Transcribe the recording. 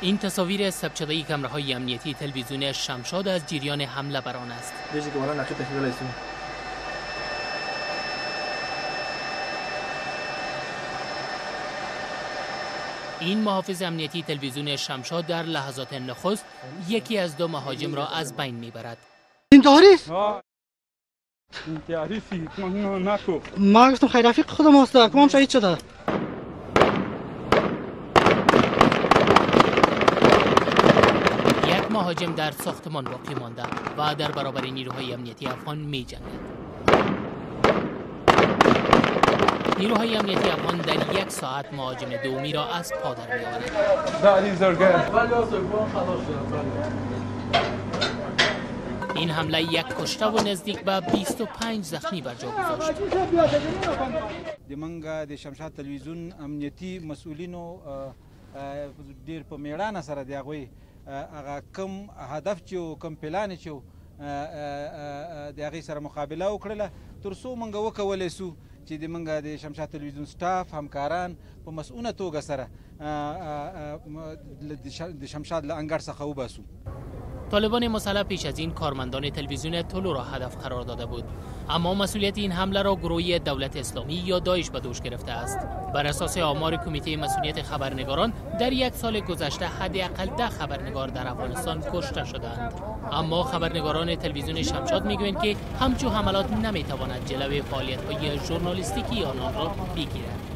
این تصاویر ثبت شده کمره‌های امنیتی تلویزیون شمشاد از جریان حمله بر آن است. این محافظ امنیتی تلویزیون شمشاد در لحظات نخست یکی از دو مهاجم را از بین میبرد. انتحاری است؟ ما گفتم خیر رفیق خودم است، کمام شهید شده. یک مهاجم در ساختمان باقی مانده و در برابر نیروهای امنیتی افغان می جنگد. نیروهای امنیتی افغان در یک ساعت مهاجم دومی را از پا در می آورند. این حمله یک کشته و نزدیک به 25 زخمی بر جا گذاشت. د منګه د شمشاد تلویزیون امنیتي مسؤلینو ډیر په میړانه سره د هغوی هغه کم هدف چې و، کم پلان چې و، د هغې سره مقابله وکړله تر څو موږ وکولی سو چې د موږ د شمشاد تلویزیون سټاف همکاران په مسؤونه توګه سره د شمشاد له انګړ څخه وباسو. طالبان مسلح پیش از این کارمندان تلویزیون طلوع را هدف قرار داده بود، اما مسئولیت این حمله را گروه دولت اسلامی یا داعش به دوش گرفته است. بر اساس آمار کمیته مسئولیت خبرنگاران در یک سال گذشته حداقل 10 خبرنگار در افغانستان کشته شدند. اما خبرنگاران تلویزیون شمشاد میگویند که همچو حملات نمیتواند جلوی فعالیت‌های ژورنالیستیکی آنان را بگیرد.